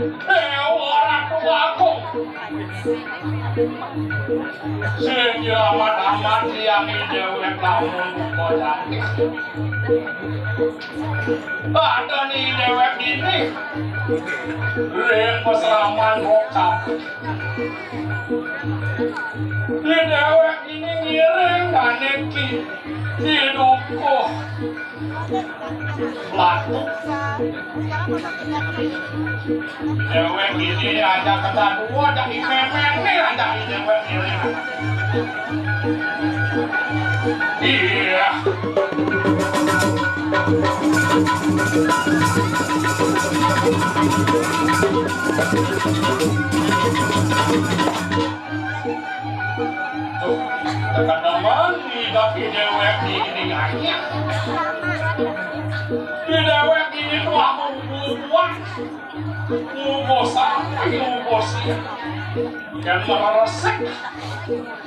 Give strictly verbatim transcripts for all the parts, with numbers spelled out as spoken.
Eh, ora tuaku. Sing amat-amat tiang i déwék lamun kok cantik. Ada ni déwék ini. Ring pasraman kok cantik. Ni déwék ini ngiring dané ki, ki dukuh. Waduh. Déwék ini ada kecanduan, ada iméméné, ada i déwék ini. Iya. Tuh, tekan teman, di kaki déwék ini nanya. Di déwék ini tuh aku bubuan. Ngubosan, ngubosan. Yang meresek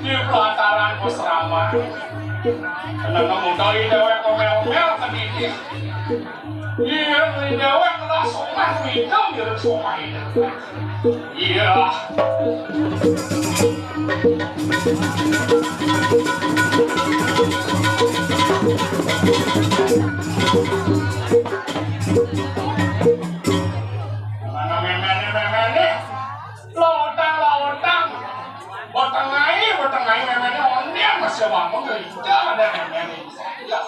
di pelataran asrama. Karena kamu tahu déwék omel-omel tadi. Iya, ini déwék langsung mah hitam ya, semua ini. Iya. Mana méméné, méméné? Lotang, lotang. Botengai, botengai méméné, ondéan masih bangun, kerja ada méméné. Iya.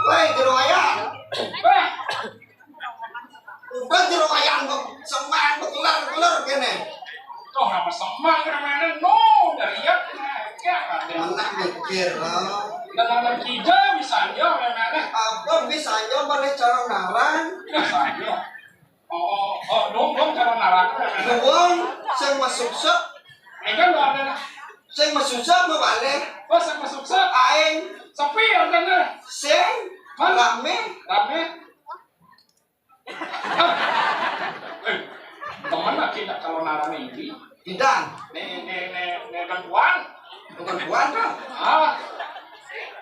Woi, jero wayang. Udah jero wayang kok semang kok kelar-kelar kene. Kok apa semang kene? No, dari ya. Mana mikir, oh. Dalam kita bisa aja, mana? Apa bisa aja balik cara narang? Bisa aja. Oh, oh, oh, dong, dong, cara narang. Wong sing masuk sok. Ini kan lo ada lah. Sing masuk sok mau balik. Oh, sing masuk sok. Aing. Sepi ya kan? Sing. Mana? Rame. Rame. Eh, teman lagi nak kalau narang ini. Bidan. Nih, nih, nih, nih, perempuan. Perempuan kan? Ah.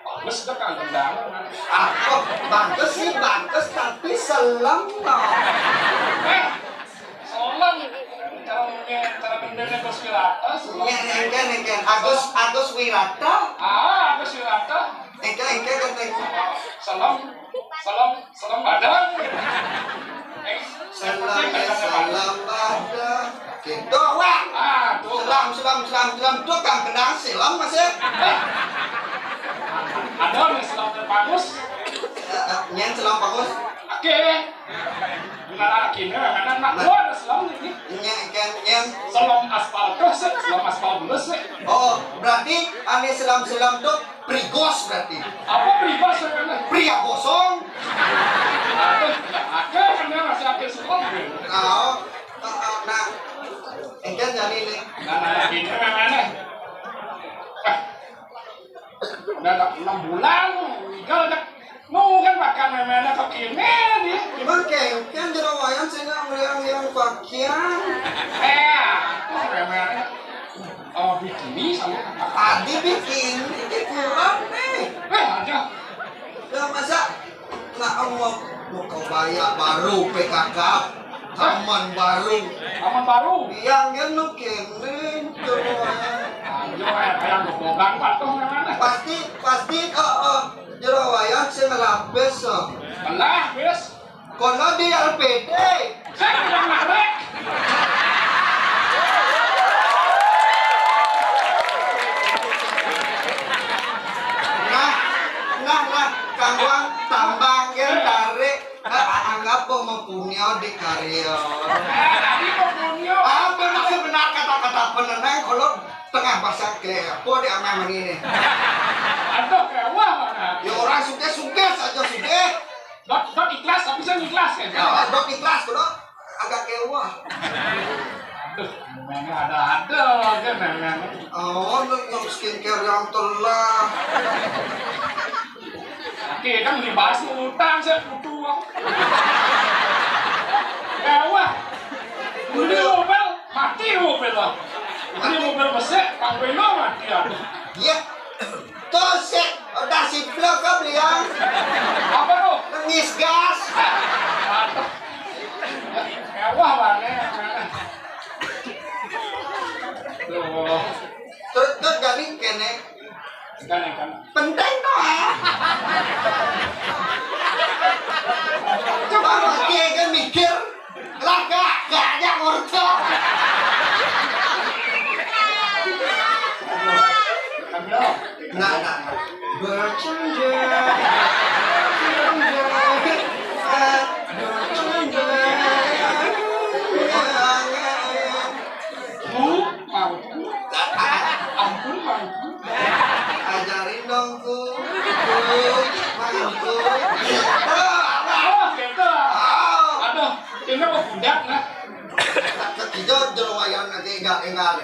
Bagus deh kan gendang. Ah, oh, bagus sih, bagus, tapi selem, no. Eh, selem. Kalau punya, kalau gendangnya Agus Wirata, selem. Iya, iya, iya, iya. Agus, Agus Wirata. Ah, Agus Wirata. Engke, engke, engke. Selem, selem, selem badan. Eh, selem, selem badan. Gitu, wah. Ah, tuh. Selem, selem, selem, selem. Tuh, kan kenal selem masih. Eh. Ada nih selem terbagus. Eh, eh, nyen selem bagus. Oke. Gimana lagi nih? Karena anak gua ada selem ini. Nyen, nyen, nyen. Selem aspal tuh, selem aspal dulu sih. Oh, berarti ane selem-selem tuh Prigos berarti. Apa pribas sebenarnya? Pria gosong. Aduh, ada kan dia masih akhir sekolah. Oh, oh, oh, nah, engke jadi nih. Nah, nah, ini memangnya. Eh, udah ada enam bulan, tinggal aja. Mau kan makan memangnya kekinian ya. Gimana, Keng? Kan jero wayang sehingga meriang-riang bagian. Eh, apa memangnya? Oh, bikini sama apa? Tadi bikini, ini kurang nih. Eh, ada. Ya, masa nak ngomong, mau kebaya baru P K K, taman baru. Taman baru? Yang kan lu kene, coba. Ayo, eh, kayak goblogan, Pak, tuh, mana? Pasti, pasti, oh, oh, jero wayang sing ngelapis, oh. Belah, wis. Kono di L P D. Saya tidak menarik. Nah, nah, nah, kangguan tambang yang tarik. Nah, anggap kok mau punyo di karya. Eh, tadi mau punyo. Apa maksud benar kata-kata penenang kalau tengah bahasa kepo di amang ini? Aduh, kayak wah, mana? Ya orang suka-suka saja suka. Dot, dot ikhlas, tapi saya ikhlas ya. Ya, dot ikhlas, kudu agak kewah. Aduh, memangnya ada-ada aja, memang. Oh, lu yang skincare yang telah. Oke, kan dibahas utang, saya butuh. Kewah. Beli mobil, mati mobil lah. Ini mobil besar, Pak Beno mati ya. Iya. Tuh, sik, udah siplek kok, Beliau. Apa tuh? Nengis gas. Aduh. Mewah banget. Tuh. Terus, terus jadi kene. Kan, kan. Penting tuh, ah. Coba lagi kan mikir. Lah, gak, gak aja ngurus. Nah, nah, nah. Bercanda. Bercanda. Bercanda. Bu, mampu. Ampun, mampu. Ajarin dong, Bu. Bu, mampu. Oh, gitu. Oh. Aduh, ini mau budak, nah. Ketiga jero wayan nanti enggak-enggak.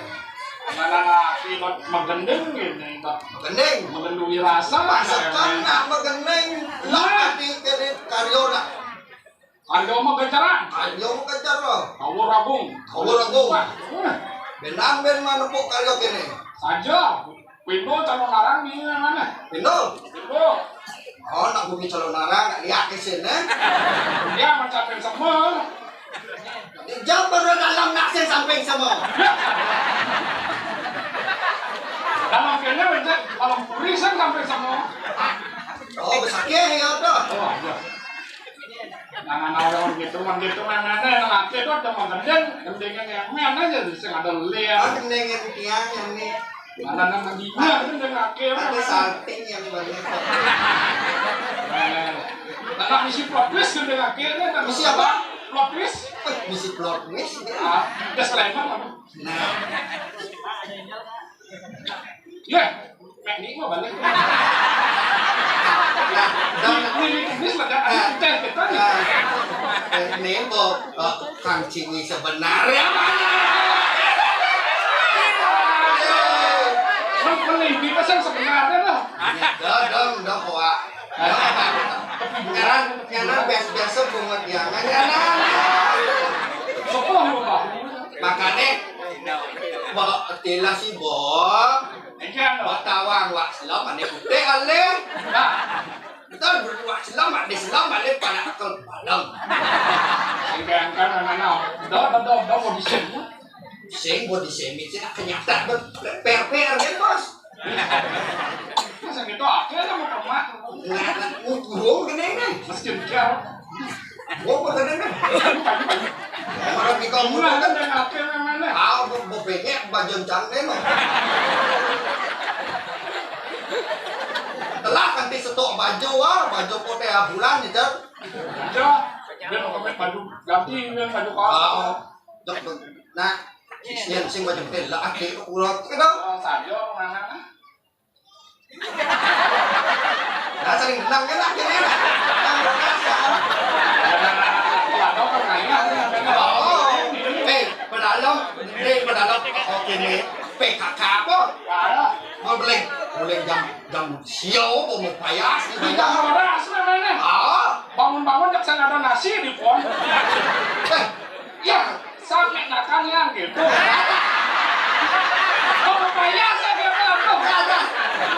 Mana laki magendeng gitu, magendeng. Magendung rasa. Masakan nak magendeng. Lah, nanti kene karyo nak. Karyo mah gencaran. Karyo mah gencar loh. Kawur agung. Kawur agung. Wah. Benang ben mah nepuk karyo kene. Saja. Pindo calon larang di mana? Pindo. Pindo. Oh, nak bumi calon larang, nak lihat ke sini. Dia macam yang sama. Jawab baru dalam nak sing samping sama. Dalam kene macam kalau puri sing samping sama. Oh, besar ya, ya udah. Oh, iya. Jangan orang gitu, orang gitu, mana ada yang laki tuh ada mah gendeng, gendengnya yang men aja tuh, sing ada lele ya. Ah, gendengnya tiang yang nih. Mana nama dia, gendeng laki, ada mana? Salting yang banyak. Eh, anak misi plot twist gendeng laki, kan? Misi apa? Plot twist. Eh, misi plot twist, ya. Ah, disclaimer apa? Nah. Ya, teknik mah balik. Nah, dan ini, ini sebenarnya ada teh kita nih. Nah, ini mau, eh, Kang Ciwi sebenarnya mana? Kan pening, kita kan sebenarnya lah. Dong, dong, dong, Wak. Nyaran, nyaran biasa-biasa bungut ya. Nyaran. Sopo lupa. Makanya, Mbak Tila sih, Bong. Iki anu. Mbak Tawang, Wak Selam, ane putih alih. Nah. Betul, Wak Selam, ane Selam, ane pada akel balem. Sing bayangkan anak-anak. Do, do, do, do, mau disebut. Sing, mau disebut, sih, kenyataan, ber-, per, per, ya, Bos. Masa gitu, akhirnya mau ke rumah. Nah, nah, gua gede nih. Mesin jar. Gua mau gede nih. Orang di kampung kan. Ada yang akhirnya mana? Ah, gua, gua pengen baju cang deh, no. Telah nanti setok baju, ah, baju kote bulan, gitu. Aja, dia mau pakai baju ganti, dia baju kau. Oh, dok, dok. Nah, sing, sing baju kote lah, adik, urat, gitu. Oh, saja, mana? Nah, sering menang kan akhirnya. Menang berkasa. Oh, eh, pedalem, eh, pedalem. Oke nih, P K K apa? Mau beli, beli jam, jam siau, mau payas gitu. Jam horas namanya. Ah, bangun-bangun jak sana ada nasi di pon. Eh, ya. Sampai makan ya gitu. Apa payah saya kata apa?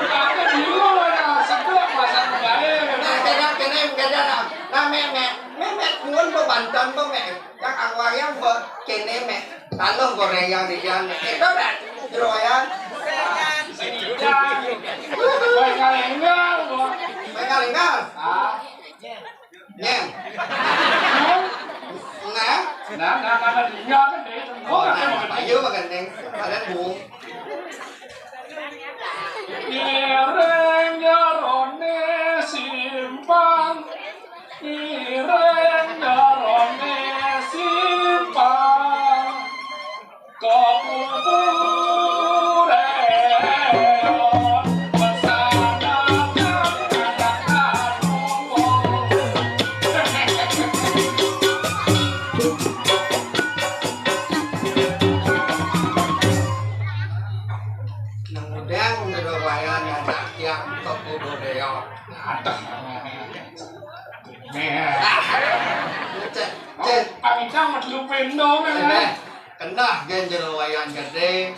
Ada dulu ada sedot masa kembali. Nah, kena, kena, kena, nah. Nah, Mek, Mek. Mek, Mek, nuwun, Bu, banten, Bu, Mek. Yang awal yang, Bu, kene, Mek. Taluh goreng yang di yang, Mek. Itu, Mek. Jeroan. Sejak. Baik kali enggak, Bu. Baik kali enggak? Ah. Neng. Nah. Nah, nah, nah, nah, iya kan, deh. Oh, nah, ayo makan, Neng. Kalian, Bu. Ireng jarone simpang. Ireng jarone simpang. Nang udang udah layan ngajak tiang ke kudu reot. Aduh. Cek, cek. Kami camat lu pendong, eh, ya. Kenah gen jero wayan gede.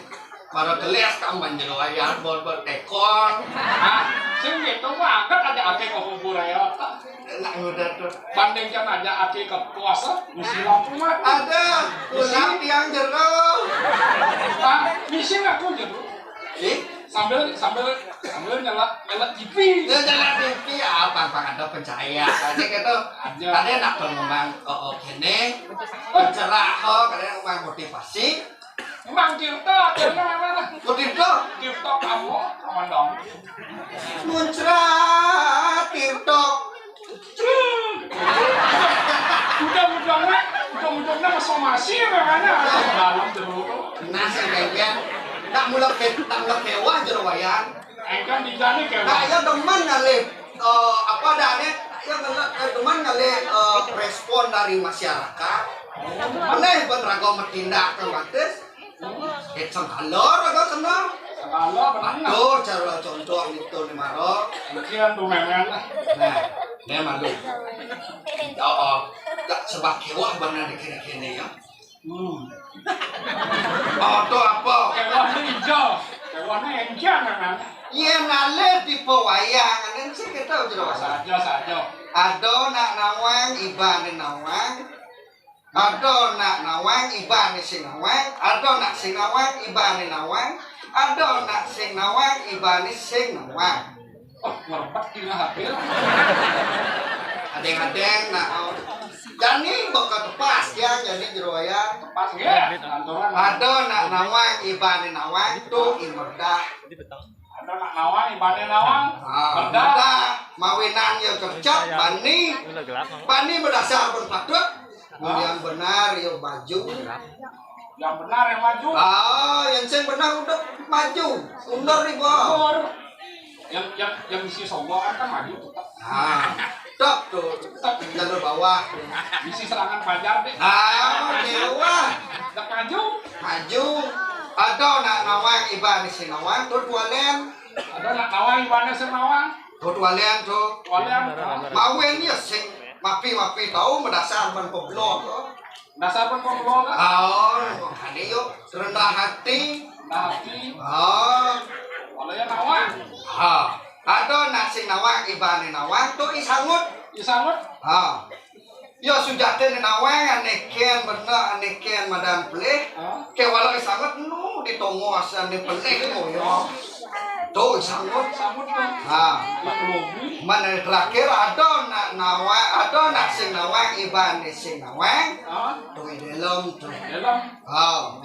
Para gelis kamu banjur wayah bor-bor tekon. Hah? Sing gitu mah angkat aja ake ke kubur ya. Enak udah tuh. Bandingkan aja ake ke puasa, misi lampu mah. Ada, pulang tiang jero. Hah? Misi aku jero. Ih, sambil sambil sambil nyala nyala T V. Ya, nyala T V apa, apa ada pencahaya aja gitu. Ada. Tadi enak tuh ngomong, oh, oh, gini. Cerah kok, kalian ngomong motivasi. Mang Tirta akhirnya mana? Mang Tirta. Tirta kamu, kamu dong. Muncrat Tirta. Udah-udahnya, udah-udahnya masuk masih makanya. Dalam jero. Nah, sing kengken. Tak mulak ke, tak mulak kewah jero wayan. Engkang dijani kewah. Nah, ya demen ngalih, eh, apa adanya? Ya demen, eh, demen ngalih, eh, respon dari masyarakat. Aneh ben raga metindak otomatis. Ket sengkala raga kena. Sengkala bener. Aduh, cara contoh itu nih, Maro. Mungkin tuh memang lah. Nah, dia malu. Ya, oh, tak sebab kewah bener di kene-kene ya. Hmm. Oh, tuh apa? Kewah ini hijau. Kewah ini encan, memang. Iya, ngalih di pewayangan. Ini sih kita udah saja, saja. Ada nak nawang, ibané nawang. Ada nak nawang, ibané sing nawang. Ada nak sing nawang, ibané nawang. Ada nak sing nawang, ibané sing nawang. Oh, ngerebek di HP lah. Adeng-adeng nak, oh. Jani bakal tepas ya, jani jero wayah. Tepas nggih, kantoran. Ada nak nawang, ibané nawang, tuh i merdah. Ada nak nawang, ibané nawang. Ah, merdah. Merdah, mawinan ya kercep, bani. Bani berdasar pun patut. Mun yang benar ya maju. Yang benar yang maju. Ah, yang sing benar udah maju. Mundur di bawah. Mundur. Yang yang yang isi sombongan kan maju tetap. Nah, tok tuh. Tetap jalur bawah. Isi serangan pajar deh. Ah, dewa. Tetap maju. Maju. Ada nak nawang ibané sing nawang tuh tualen. Ada nak nawang ibané sing nawang. Tuh tualen tuh. Tualen. Mawen ya sing mapi-mapi tahu mendasar ban peblok tuh. Dasar pun kontrol kan? Oh, ada yuk rendah hati. Rendah hati. Oh. Kalau ya nawang. Ha. Ada nak sing nawang ibané nawang tuh i sangut. I sangut. Ha. Yo sujaté nawang anékén bener anékén madan pelih. Ha? Ké walau i sangut nu ditongo asané pelih nu yo. Tuh i sangut. Sangut tuh. Ha. Yang lobi. Mana terakhir ada nak nawang, ada nak sing nawang ibané sing nawang. Ha? Tuh i delem tuh. Delem. Oh.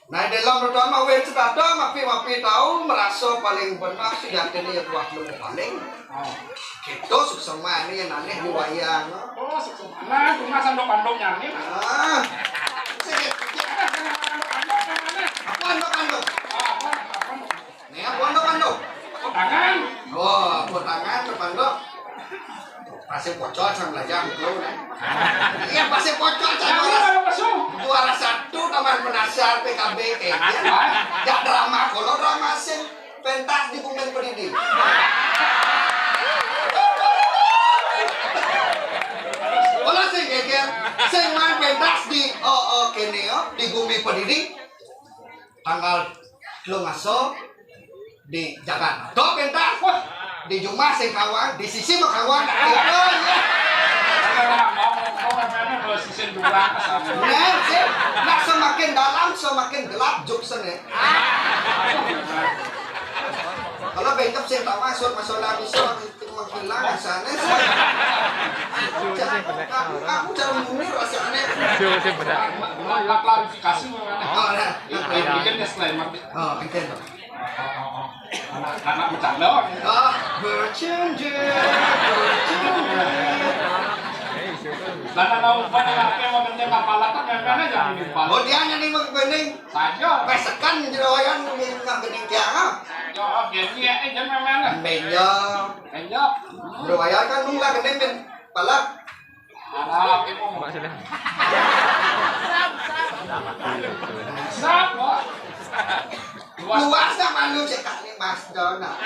Nah, dalam pertama wit setata mapi-mapi tahu merasa paling benar sejatinya ya tuah lu paling. Oh. Gitu suksema ini yang aneh di wayang. Oh, suksema. Nah, cuma sandok pandok nyanyi. Ah. Sik. Apa sandok pandok? Apa sandok pandok? Ah, apa? Apa? Nih, apa ando, ando? Tangan. Oh, apa tangan, apa ando? Pasir pocol sang belajar betul, kan? Iya, pasir pocol sang juara, juara satu Taman Penasar P K B, eh, iya. Jak drama, kalau drama sing pentas di Bumi Pedidi. Kalau sing geger, sing main pentas di, oh, oh, kene, oh, di Bumi Pedidi. Tanggal telung aso di Jakarta. Tuh pentas. Wah, di jumah sing kawan, di sisi mah kawan. Nah, sih, nak semakin dalam semakin gelap jokesnya. Kalau bengkep sih tak masuk, masuk lagi, so, itu menghilang rasanya sih. Aku, aku cara munir rasanya. Klarifikasi. Oh, nah. Iya, iya. Bikin disclaimer. Oh, bikin. Anak, anak bercanda. Oh, bercanda, bercanda. Lah, nah, nah, upah yang pakai mau kerja kapal kan, yang mana jangan di kepala. Oh, dia yang mau bening. Saja. Pesekan jeroan minta bening tiang, ah. Saja, oh, biar dia, eh, jangan mana. Benjo. Benjo. Jeroan kan nunggu lah, bening, ben. Pala. Mbak sudah. Sap, kok. Luas. Luas sama lu cekak nih, Mas Dona.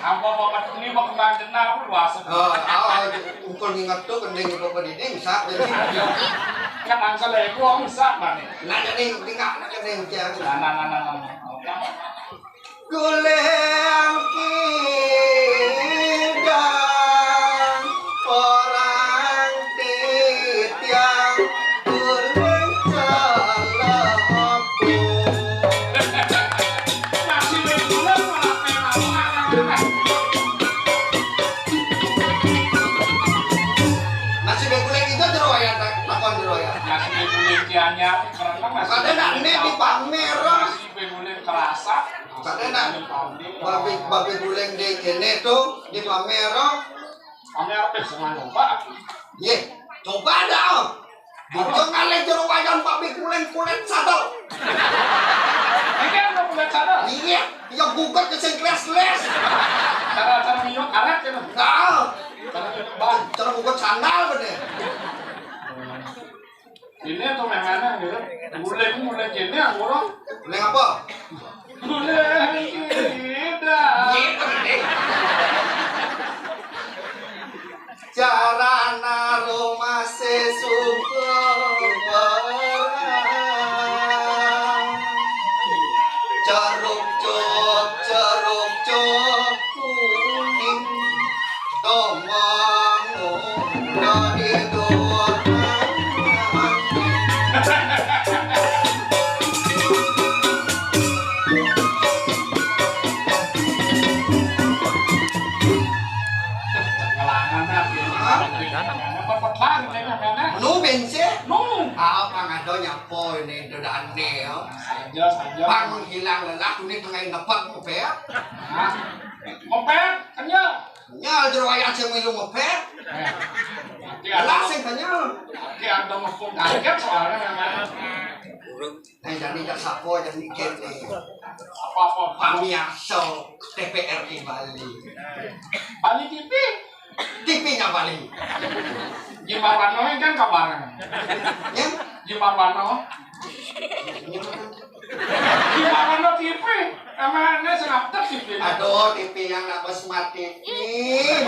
Apa bapak ini mau kembang jenah, luas. Oh, oh, ungkul nginget tuh, gending ibu pendidik, sap, jadi. Kan angsa lego wong sapa nih? Nah, jadi tinggal, nah, jadi yang Nah, nah, nah, nah, nah. Guling kidang orang titiang guling celebung. Masih main bola malah main apa? Masih main bola itu jero wayah, tak-, takon jero wayah. Masih main bola kianya, karena masih Ada nak main nek di bola. Pamer. Masih main bola kerasa. Ada nak babi, babi guling di kene tuh, di pamer, oh. Pamer apa sing anu, Pak? Ye, coba dah, oh. Bisa ngalih jero wayan babi guling kulit satel. Ini kan kulit satel. Iya, ya gugut ke sing kles-kles. Cara, cara minum karet gitu. Nah. Cara minum ban. Cara gugut sandal bener. Ini tuh memangnya gitu. Guling, guling ini yang kurang. Guling apa? Guling tidak. Gitu, gede. Carana rumah sesungguh. Ceruk cuk, ceruk cuk kuning. Tomang dari doa. Ngelangan, Mas. Hah? Apa petang, ini, ini? Nu bensin? Nu. Ah, Kang Ado nyapo ini, dodane, ya. Saja, saja. Bang hilang lelah, ini tengah nepet, ngepet. Hah? Ngepet? Kenyal? Kenyal, jero wayah sing milu ngepet. Eh. Berarti Ado, Lelah sing kenyal. Berarti Ado ngepung kaget soalnya memang. Nah, jadi jak sapa, jadi kene. Apa-apa? Pamiarsa T V R I Bali. Bali T V? T V-nya Bali. Gimana kan kabarnya? Ya? Gimana? Gimana T V? Emangnya sengaja T V? Aduh, T V yang nak smart T V.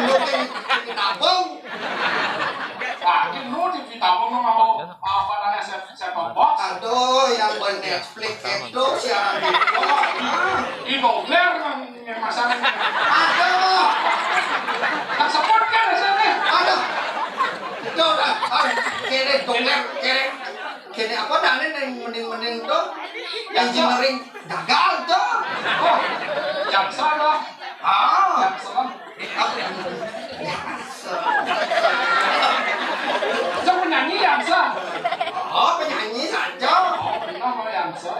Lu kan T V tabung. Lagi lu T V tabung lu mau apa namanya, set, set top box? Aduh, yang buat Netflix itu siaran video. Di dobler yang, yang masang. Aduh. Tak sebut kan rasanya. Aduh. Itu udah, ah, kere dobler, kere, kere apa dah nih yang mending-mending tuh? Yang Engineering. Gagal tuh. Oh, Jaksel lah. Ah. Jaksel. Jaksel. Itu penyanyi Jaksel. Oh, penyanyi saja. Oh, kenapa Jaksel?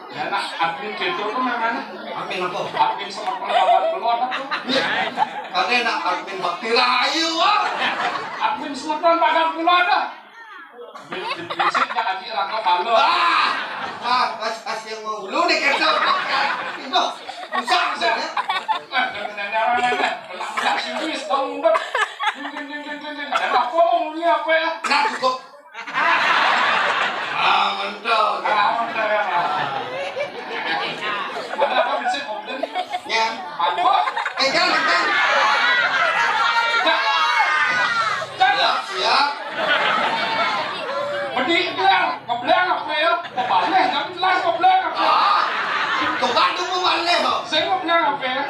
Ya, nah, admin gitu tuh namanya. Admin apa? Admin semeton pagar kulo ada tuh. Karena nak admin bakti rahayu, ah. Admin semeton pagar kulo ada. Bisik ya, Aji Rangga Palo. Ah, ah, pas, pas yang mau lu nih, kerja. Itu, susah, susah, ya. Nah, nah, nah, nah, nah, nah. Nah, nah, si Luis, tahu nggak? Ding, ding, ding, ding, ding, ding. Ada apa, mau beli apa ya? Nah, cukup. Ah, mentok. Ah, mentok, ya, Pak. Ada apa, bisik, mau beli? Ya. Apa? Eh, jangan, jangan. Jangan. Siap. Mending dia ngebleng apa ya? Kebalik, kan jelas ngebleng apa? Ah, coba tuh mau balik, kok. Saya ngebleng apa ya?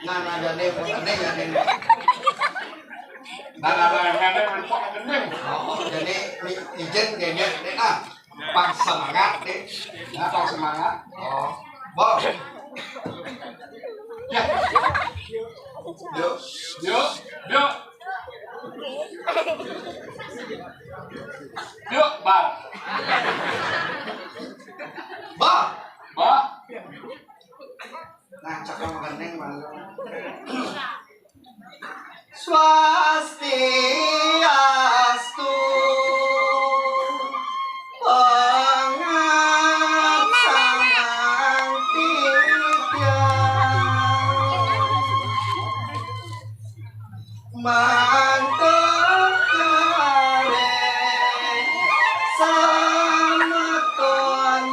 Nah, nah, ada nih, ada nih, ada nih. Nah, nah, nah, nah, nah, nah, nah. Oh, jadi ini izin dia, dia, dia, nah. Pang semangat, deh. Ya, pang semangat. Oh. Bos. Ya. Yuk. Yuk. Yuk. Yuk, Bar. Bar. Bar. Nah, cakap makan neng malu. Swastiastu, pangatsangan titiang. Mantuk kareh semeton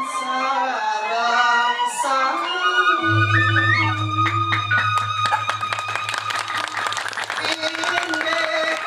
sareng sami. Indik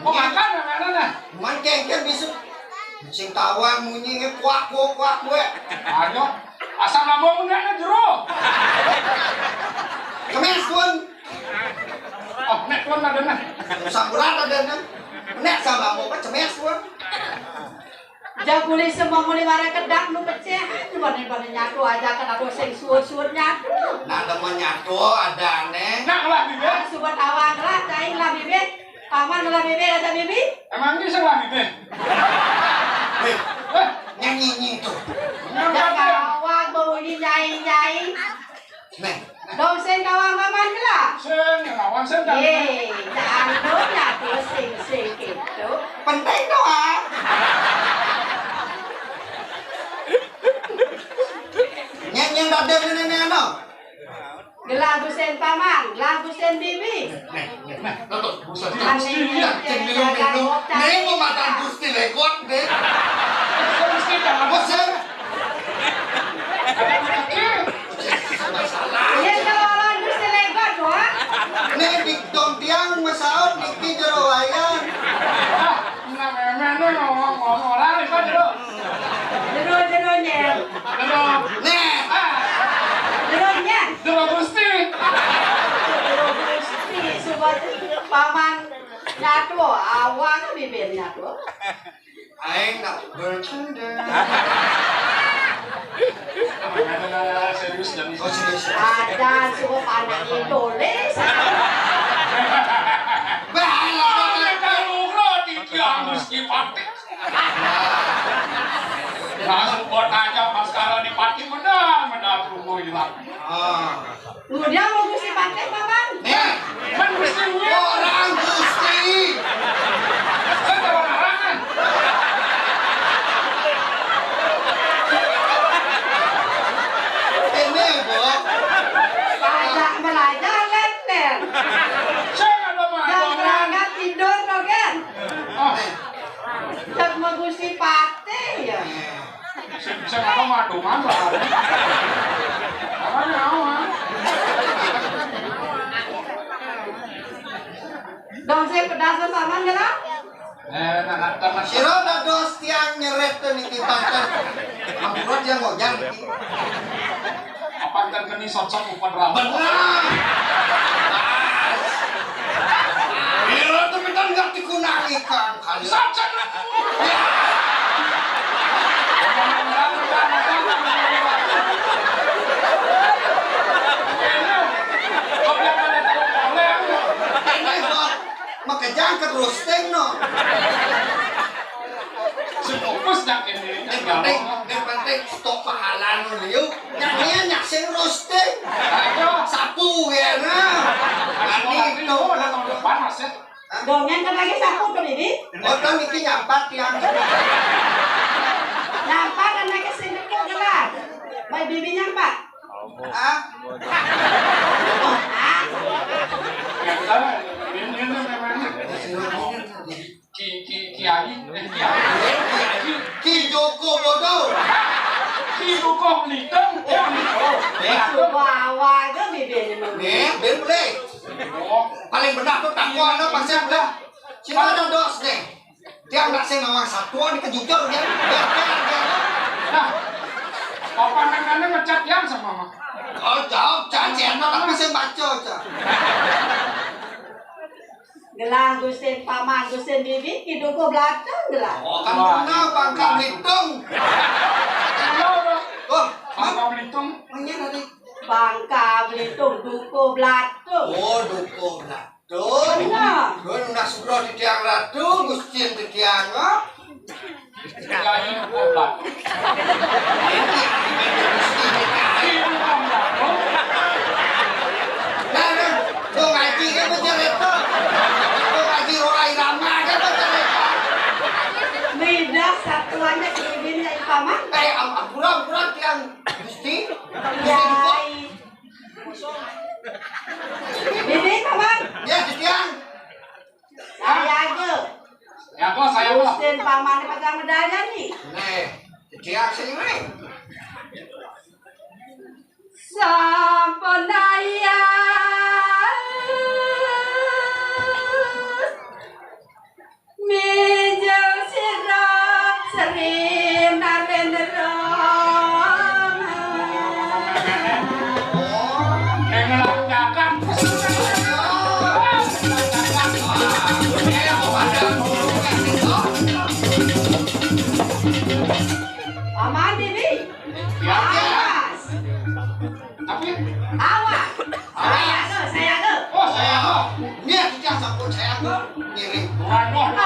Makan, makan, nah. Cuman kéngkén bisa. Sing tawang munyi nge kuak, kuak, kuak, kuak. Ayo. Asam lambung nék jero. Cemés, Bun. Oh, nék tuan ada, nah. Samburan ada, nah. Nék asam lambung mah cemés, Bun. Jang kuli semua muli mara kedak nu pecéh. Bani-bani nyatu aja kan aku sing suut-suut nyatu. Nah, temen nyatu ada, Néng. Nah, lah, bibit. Subat awang lah, cai lah, bibit. Paman lah, bibit, ada bibit. Emang ini salah, bibit? Hei, nyanyi-nyanyi tuh. Dah kawan bau ini nyai-nyai. Néng. Dong sing kawan paman lah. Sing kawan sing kawan. Ye, jangan nyatu sing-sing gitu. Penting doang. Nyanyi raden ini, anu. Gelah Gusten paman, gelah Gusten bibi. Nah, nah, tuh, tuh, buset. Aneh, cing minum-minum. Nih, mau makan Gusti Legot deh. Gusti jangan. Buset. Iya, kalau orang Gusti Legot, wah. Nih, di dong tiang mesaut niki jero wayan. Nah, memang nih ngomong-ngomong orang itu dulu. Jero-jeronya. Jero. Nih. Ah. Jeronya. Jero Gusti. Jero Gusti, sobat paman nyatu, awang bibirnya tuh. Aing nak bercanda. Serius dan. Oh, serius. Ada suruh panak ditulis. Bah, kalau udah di Gusti Patik. Langsung buat aja pas kalau dipati benar, benar tunggu hilang. Ah. Udah mau Gusti pakai, Paman? Nih. Kan Gustinya. Orang Gusti. Saya tahu larangan. Ini, Bu. Pajak belajar letter. Saya nggak ada mah. Yang berangkat tidur, no, kan? Ah. Cak mau Gusti Patih, ya. Sing, sing apa madungan, Pak? Apa nyawa? Dong, saya pedas sama nggak lah? Eh, nah, nah, nah, nah. Sira dados tiang nyeret niki banten. Ampura dia ngojang niki. Apa kan keni sot-sot upan ramen? Benar. Pas. Ira tuh kita nggak dikunangi, Kang. Kali. Sot-sot. Ini kok makejang ke roasting, no. Sefokus dah ini. Yang penting, yang penting stok pahala nu liu. Yang dia nyak sing roasting. Ayo. Sapu ya, nah. Ani itu. Tahun depan, Mas, ya. Dongeng kan lagi sapu tuh, Bibi? Oh, kan iki nyampat yang. Nyampat kan lagi sing kecil gelas. Baik, Bibi nyampat. Ah? Ah? Ini, ini memang. Ki, ki, kiai, eh, kiai. Ki Joko bodoh. Ki Joko Belitung. Oh, Belitung. Belitung. Wah, wah, itu bibirnya memang. Nih, ben boleh. Oh. Paling benar tuh takwa, no, pasti benar. Cina ada dos nih. Tiang nak sing ngawang satuan dikejujur, ya. Nah, apa namanya ngecat yang sama mah? Oh, jawab, jangan sih, anak aku sing baca, Cak. Gelah Gusin Paman, Gusin Bibi, ki Dukuh Blateng gelah. Oh, kan benar, Bangka Belitung. Wah, Bangka Belitung. Punya tadi. Bangka Belitung, Dukuh Blateng. Oh, Dukuh Blateng. Benar. Duh, nunas sugro titiang Ratu, Gusin titiang, oh. Kiai Dukuh Blateng. Nah, nah, tuh ngaji kan bener itu. Tuh ngaji Roa Irama kan bener itu. Beda satuannya kelilinnya Ipaman. Eh, am-, ampura, ampura, tiang Gusti. Gusti Dukuh. Kiai. Ini, Paman. Ya, titiang. Saya aja. Ya, kok saya, kok. Gusin Paman ini pegang medalnya nih. Nih, titiang sini, nih. Sampun daya. Saya ke, saya ke. Oh, saya ke. Niat kita sampun saya ke. Ngiring. Waduh.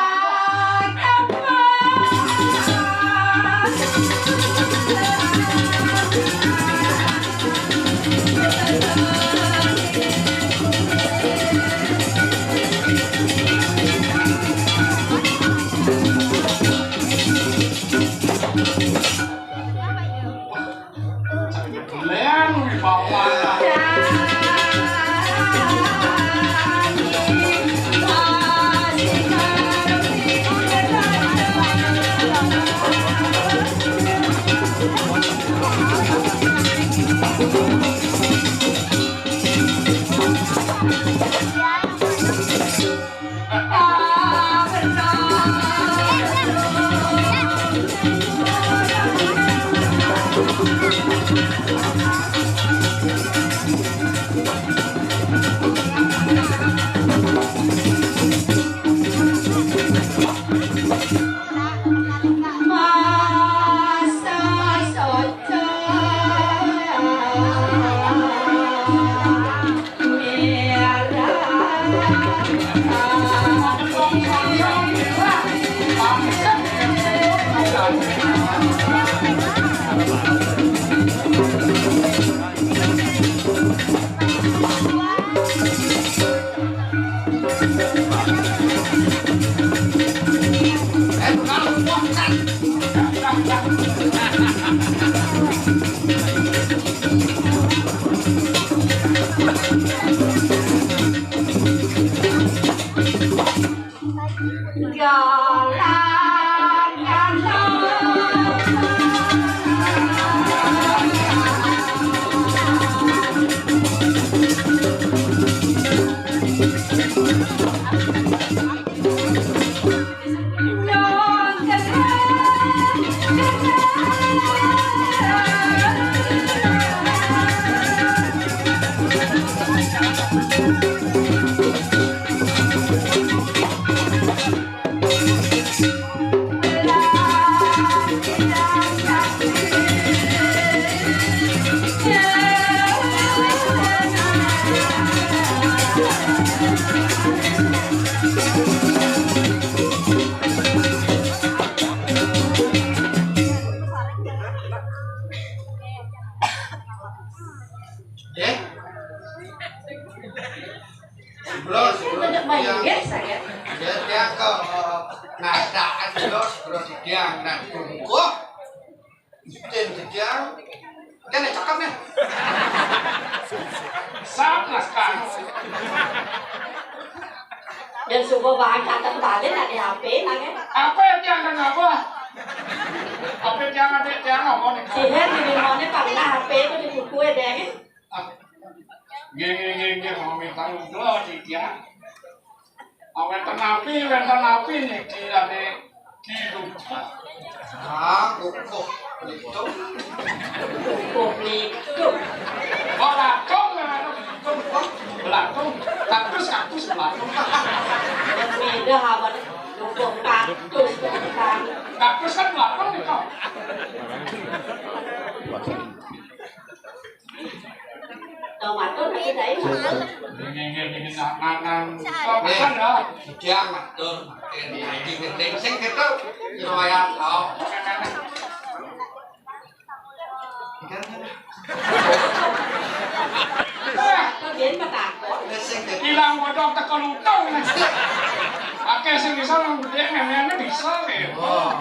Eh? Bro, bro, Banyak tiang, banyak saya. Ya, tiang ke, eh, ngadaan, bro, bro, tiang, nah, tunggu. Isten tiang. Kan ya cakep nih. Sap, naskah. Dan subuh bahan catet tali, nah, di H P, nanya. Apa yang tiang kenapa? Apa yang tiang ada, tiang apa nih? Sihen di rumahnya pernah H P itu di buku ya, deh. Nggih, nggih, nggih, nggih, mau minta uga, Ditya. Wénten napi, wénten napi niki, Rane Ki Rupja? Ah, kukuh plitung. Kukuh plitung. Kok latung, anu, plitung, kok latung. Kaktus, kaktus, latung. Beda, apa nih? Kukuh kaktus, kaktus. Kaktus kan latung nih, kok. Tau matur, Pak Kiai, matur. Nggih, nggih, nggih, nggih, nang, nang, nang. Nggih, matur, matur. Nggih, nggih, nggih. Sing gitu, ya, wayah, tau. Pak Bian, Pak Takon. Nggih, sing gitu. Ilang wedok teko lutung. Akeh sing bisa nang gedhe, ngene-ngene bisa, nggih. Oh.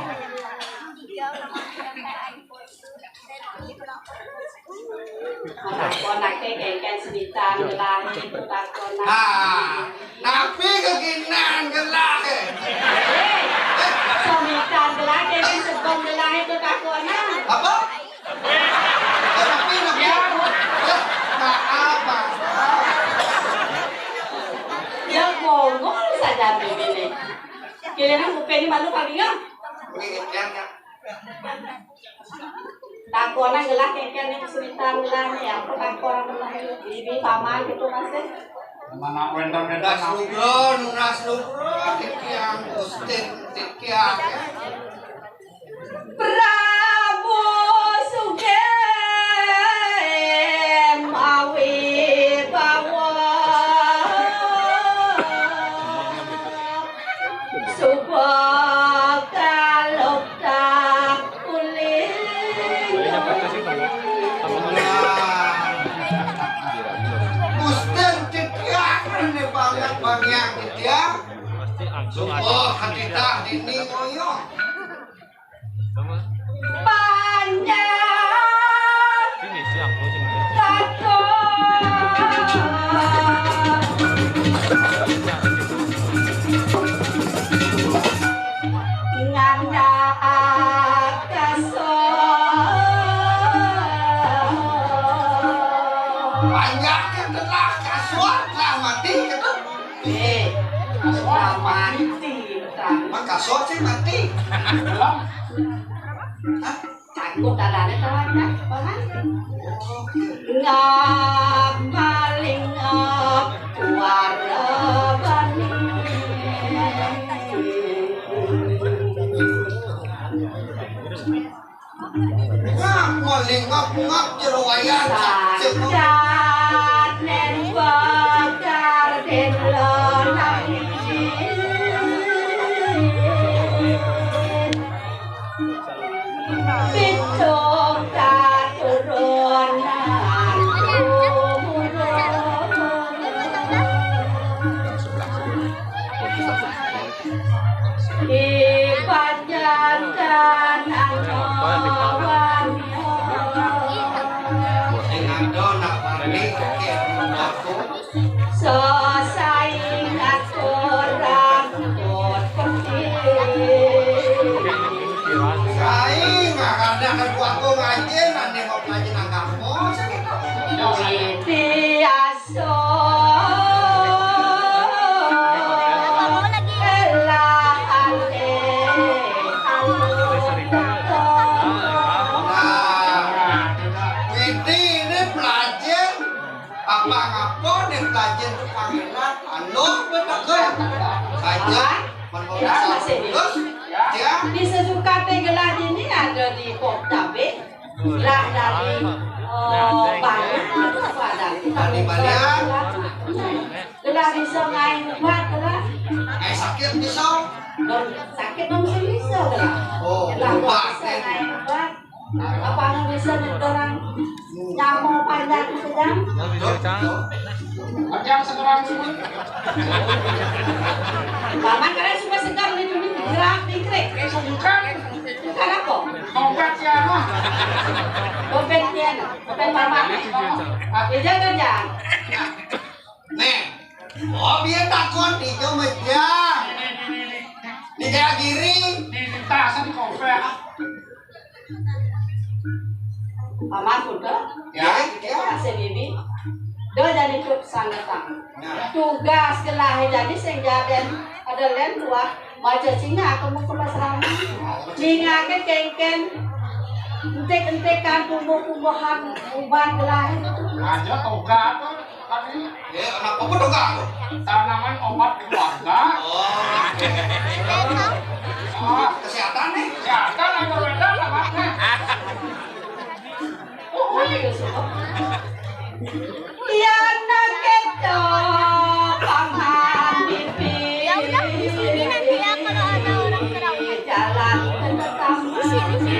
Takonake kengken semitan gelahe, takonan. Ah, napi kekinan gelahe? Eh, semitan gelahe, kengken sebeng gelahe, takonan. Apa? Eh, napi, napi? Ya. Eh, maaf, maaf. Ya, ngomong saja ini. Kira-kira kuping malu kali ya? Nggih, ya, ya. Takonan gelah kengken niku semitan gelah ya, takonan gelah ini paman gitu Mas. Mana wénten wénten. Nunas nugra, nunas nugra, titiang Gustin, titiang. Prabu Sugih mawi bawa Sumpah, hati tah dini ngoyong. Panjang. Sini, siang, oh, sini. Satu. Ngandap kasur. Panjang telah kasur, telah mati, gitu. Eh, kasur mati, bukan. Mang kasur sih mati. Belum. Hah? Takut ada ada kawan, kan? Paman? Ngap maling ngap, kuara bani. Ngap maling ngap, ngap jero wayan. Sandat nen bakar den lonang. Pitung katurunan. Ibadah dan anuan. Sing ado nak balik, oke, aku. Sesaing aturan kot peti. Saing, makanya kan gua tuh ngaji, nanti mau ngaji nang kampus, gitu. Tiasa. Elah, ale, ale. Nah, ini pelajar. Apa ngapa nih pelajar tuh panggilan? Anu, betul. Saja, menurut saya, terus, ya. Di sesuka teh gelah ini ada di Pok Cabe. Gelah dari, eh, banyak itu pada. Dari Balian. Gelah bisa main ubat, gelah. Eh, sakit bisa? Dong, sakit dong, bisa, gelah. Oh, gelah ubat, bisa eh. Main ubat. Apa anu bisa nyetorang nyamuk panjang itu, Jang? Panjang sekarang semua. Paman kalian semua segar nih, ini gerak, dikrik. Eh, sungkan. Sungkan apa? Dompet ya, mah. Dompet ya, dompet paman. Iya, kan, Jang? Nih, oh, biar takut, itu mejang. Di Jayagiri. Di, di tas, di kompek. Paman kuda, ya, ya. Kasih bibi. Do jadi truk sangetang. Ya. Tugas gelah jadi sing jaden ada len tua maca singa aku mau ke pasrama. Singa ke kengken. Entik-entikan tumbuh-tumbuhan uban gelah itu. Aja toga tuh. Eh, anak apa tuh, Kak? Tanaman obat keluarga. Oh, oke. Ah, kesehatan nih. Kesehatan atau beda namanya. Iya, nak keto, paman bibi. Ya udah, di sini nanti ya, kalau ada orang terawih. Jalan tetap di sini.